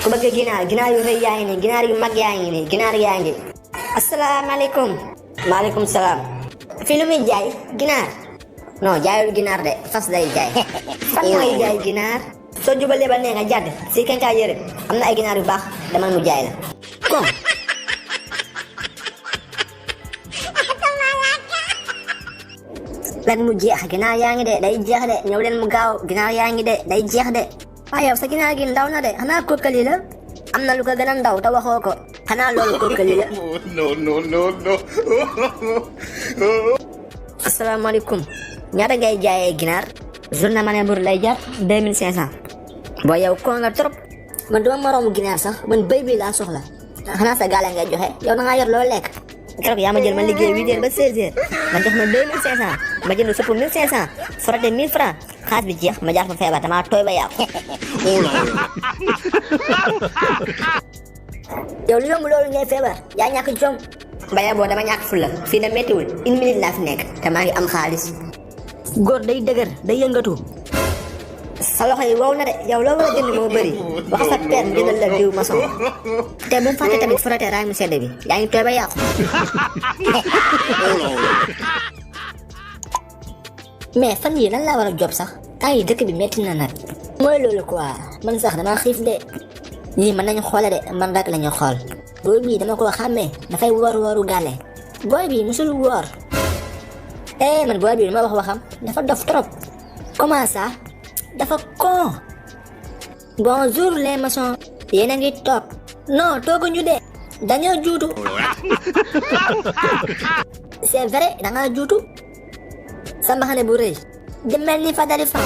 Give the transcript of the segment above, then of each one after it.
ku bëgg ginaar yu rëy yaa ngi nii ginaar yu mag yaa ngi nii ginaar yaa ngi. asalaamaaleykum. maaleykum salaam. fii lu muy jaay ginaar. non jaayul ginaar de fas lay jaay. fan mooy jaay ginaar. soo jubalee ba nee nga jàdd si kenkaay yëre am na ay ginaar yu baax demal mu jaay la. kon. lan mu jeex ginaar yaa ngi de day jeex de ñëw leen mu gaaw ginaar yaa ngi de day jeex de. waaye yow sa ginaar gi ndaw na de xanaa kookali la. am na lu ko gën a ndaw te waxoo ko. xanaa loolu kookali la. no. asalaamaaleykum. ñaata ngay jaayee ginaar. journée ma ne bur lay jar 2500. boo yow ko nga trop. man duma moroomu ginaar sax man béy bi laa soxla. xanaa sa gaale ngay joxe yow da ngaa yor loo lekk. keroog yaa ma jël ma liggéey 8 heures ba 16 heures nga jox ma 2500 ma jënd supp 1500 frotte 1000 francs xaalis bi jeex ma jaar fa feebar damaa tooy ba yàqu. yow lu yomb loolu ngay feebar yaa ñàkk jom. mbaya boo dama ñàkk fulla fii na méttiwul 1 minute laa fi nekk te maa ngi am xaalis. góor day dëgër day yëngatu. sa loxo yi wow na de yow loo war a jënd moo bëri wax sa père mu jëndal la diw maçon te bu mu fàtte tamit frotte raay mu sedd bi yaa ngi tooy ba yàqu. mais fan yii lan laa war a job sax temps yi dëkk bi metti na nag. mooy loolu quoi man sax damaa xiif de. ñii mën nañu xoole de man rek la ñu xool. booy bii dama ko xàmmee dafay wooru gàlle. booy bii musul woor. man booy bii dama wax waxam dafa dof trop. comment ça. dafa con. bonjour les maçons. yéen a ngi toog. non tooguñu de. dañoo juutu. c'est vrai da nga juutu. sa mbaxane bu rëy. di mel ni Fadali Fan.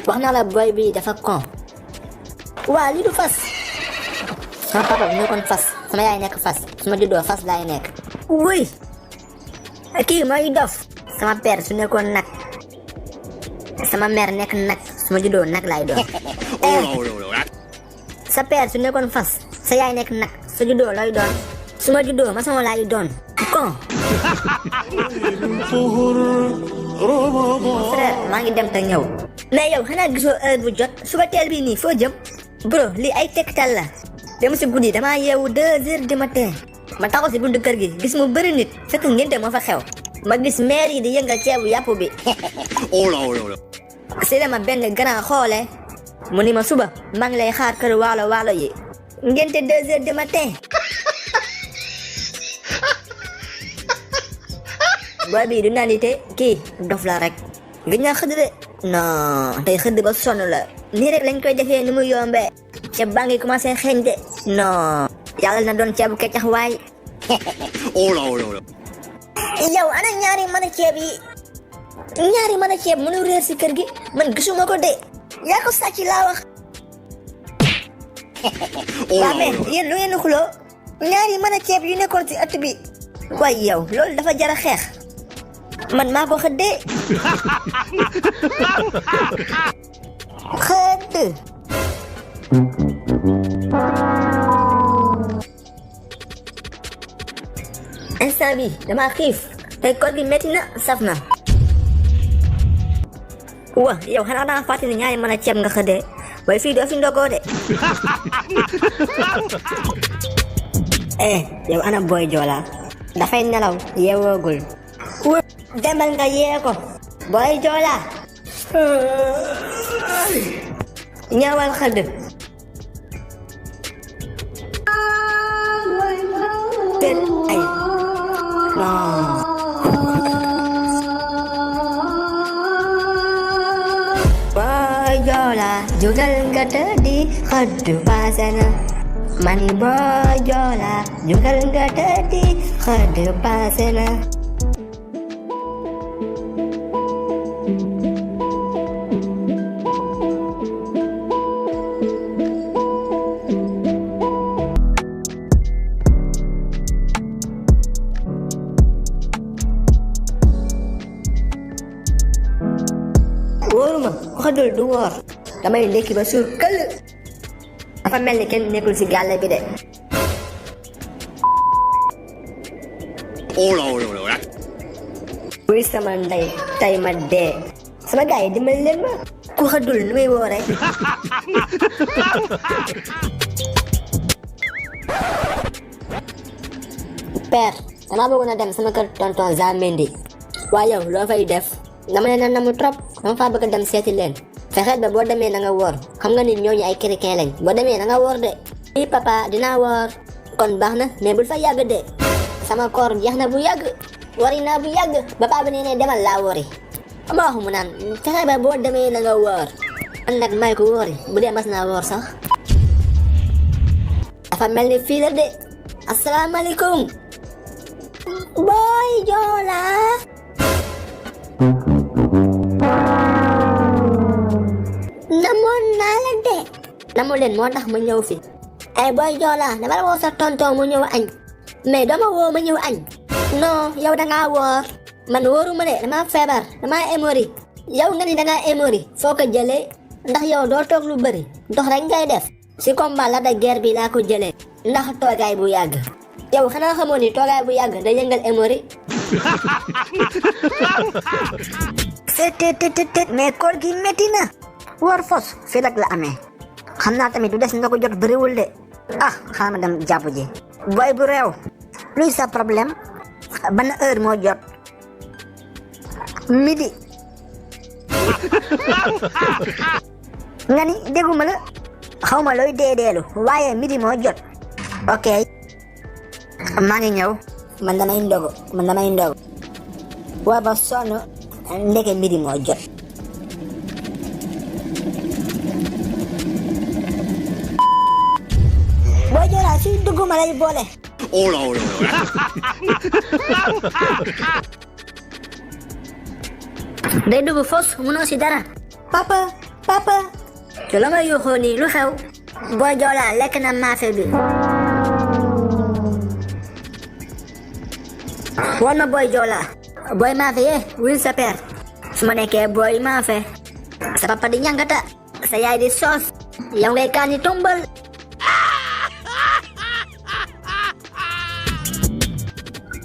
wax naa la boy bi dafa con. waa lii du fas. sama papa bu nekkoon fas sama yaay nekk fas su ma juddoo fas laay nekk. wuy kii mooy dof. sama père su nekkoon nag sama mère nekk nag su ma juddoo nag laay doon. sa père su nekkoon fas sa yaay nekk nag su juddoo looy doon. su ma juddoo ma sama laay doon. kon. frère maa ngi dem te ñëw. mais yow xanaa gisoo heure bu jot suba teel bi nii foo jëm. bro lii ay tegtal la. dem si guddi damaa yeewu 2 heures du matin. ma taxaw si buntu kër gi gis mu bëri nit fekk ngénte moo fa xew. ma gis maire yi di yëngal ceebu yàpp bi. si la ma benn grand xoole. mu ni ma suba maa ngi lay xaar kër waalo yi. ngénte 2 heures du matin. booy bii du nandite kii dof la rek. gëj naa xëdd de. non tey xëdd ba sonn la. nii rek lañ koy defee ni mu yombee. ceeb baa ngi commencé xeeñ de. non yàlla na doon ceebu keccax waay. yow ana ñaari mën a ceeb yi. ñaari mën a ceeb mënu réer si kër gi man gisuma ko de. yaa ko sàcc laa wax. waa mais yéen lu ngeen xuloo. ñaari mën a ceeb yu nekkoon si ëtt bi. waaye yow loolu dafa jar a xeex. man maa ko xëddee. xëdd. instant bi dama xiif. tey koor gi métti na saf na. wa yow xanaa daa fàtte ne ñaari mën a ceeb nga xëddee. waaye fii doo fi ndogoo de. yow ana booy Joola. dafay nelaw yeewoogul. demal nga yee ko. booy Joola. ñëwal xëdd. ay non. booy Joola jugal nga tëddi xëdd paase na. mani booy Joola jugal nga tëddi xëdd paase na. wóoruma ku xëddul du wóor. damay ndekki ba suur këll. dafa mel ni kenn nekkul si gàlle bi de. wuy sama ndey tay ma dee sama gars yi dimbali leen ma ku xëddul nu muy woore père dama bëggoon a dem sama kër tonton Zamendi waaye yow loo fay def dama leen a namu trop dama faa bëgg a dem seeti leen fexeel ba boo demee na nga woor xam nga ni ñooñu ay chrétien lañ boo demee na nga woor de i papa dinaa woor kon baax na mais bul fa yàgg de sama koor jeex na bu yàgg wari naa bu yàgg ba papa bi nee ne demal laa wori ama wax mu naan fexeel ba boo demee na nga woor man nag may ko woori bu dee mas naa woor sax dafa mel ni fii la de asalaamaaleykum Boy Jola namoon naa la de namu leen moo tax ma ñëw fi ay Boy Jola dama la woo sa tonton mu ñëw añ mais dama woo ma ñëw añ non yow dangaa woor man wóoruma de dama feebar dama émori yow nga ni dangaa émori foo ko jëlee ndax yow doo toog lu bëri dox rek ngay def si combat la da guerre bi laa ko jëlee ndax toogaay bu yàgg yow xanaa xamoo ni toogaay bu yàgg da yëngal émori tet mais koor gi métti na woor fos fii rek la amee xam naa tamit du des na ko jot bëriwul de ah xaaral ma dem jàpp ji boy bu réew luy sa problème ban heure moo jot midi nga ni dégguma la xaw ma looy deedeelu waaye midi moo jot ok maa ngi ñëw man damay ndogu waa ba sonn ndeke midi moo jot Boy Jola suy dugg ma lay boole Hola. day dugg fos munoo si dara papa te la nga yuuxoo nii lu xew Boy Jola lekk na maafe bi woon ma Boy Jola boy maafe ye wil sa père su ma nekkee boy maafe sa papa di ñangata sa yaay di soos yow ngay kaani tombal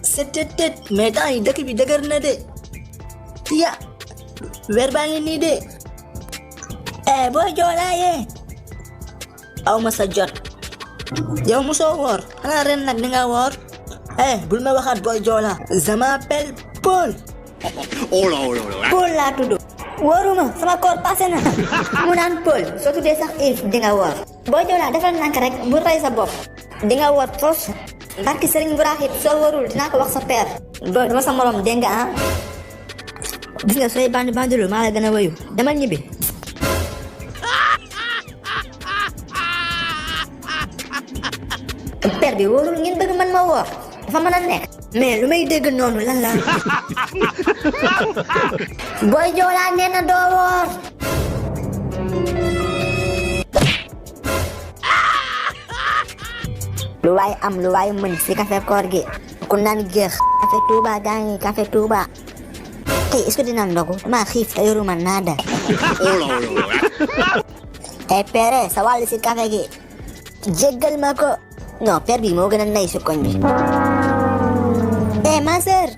setet mais temps yi dëkk bi dëgër na de ya weer baa ngi nii de Boy Jola ye aw ma sa jot yow musoo woor xanaa ren nag ni nga woor bul ma waxaat Boy Jola je m'appelle Paul Hola. Paul laa tudd wooruma sama koor passé na mu naan Paul soo tuddee sax if di nga woor Boy Jola defal nank rek bu rey sa bopp di nga woor fos barki Serigne Buraaxit soo warul dinaa ko wax sa père doo dama sa morom dégg nga ah gis nga sooy bandilu maa la gën a wëyu demal ñibbi père bi wóorul ngeen bëgg man ma woor dafa mën a nekk mais lu may dégg noonu lan la Boy Jola nee na doo woor lu waay am lu waay mën si café koor gi ku naan géex café Touba gaa ngi café Touba tey est-ce que dina ndogu dama xiif te yoruma nada Hola. père sa wàll si café gi jéggal ma ko non père bi moo gën a nay si koñ bi ma sœur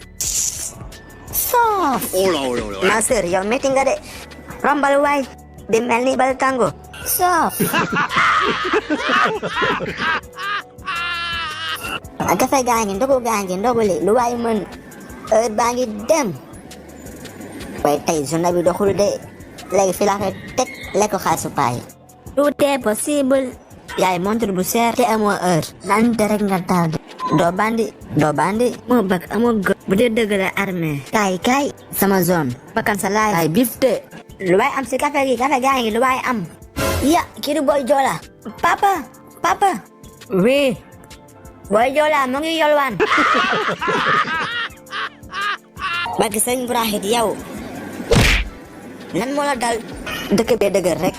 soof Hola. ma sœur yow metti nga de rombal waay di mel ni bal tango soof café gaa ngi ndogu li lu waay mën heure baa ngi dem waaye tey journée bi doxul de léegi fi laa koy teg lekk xaalisu paay tout est possible yaay montre bu seer te amoo heure nante rek nga tardé doo bandi moo bëgg amoo gë bu dee dëgg la armée kaay sama zone bakkan sa laay ay bifte lu waay am si café gaa ngi lu waay am ya kii du Boy Jola papa oui Boy Jola mu ngi yolwaan barki Serigne Buraaxit yow lan moo la dal dëkk bee dëgër rek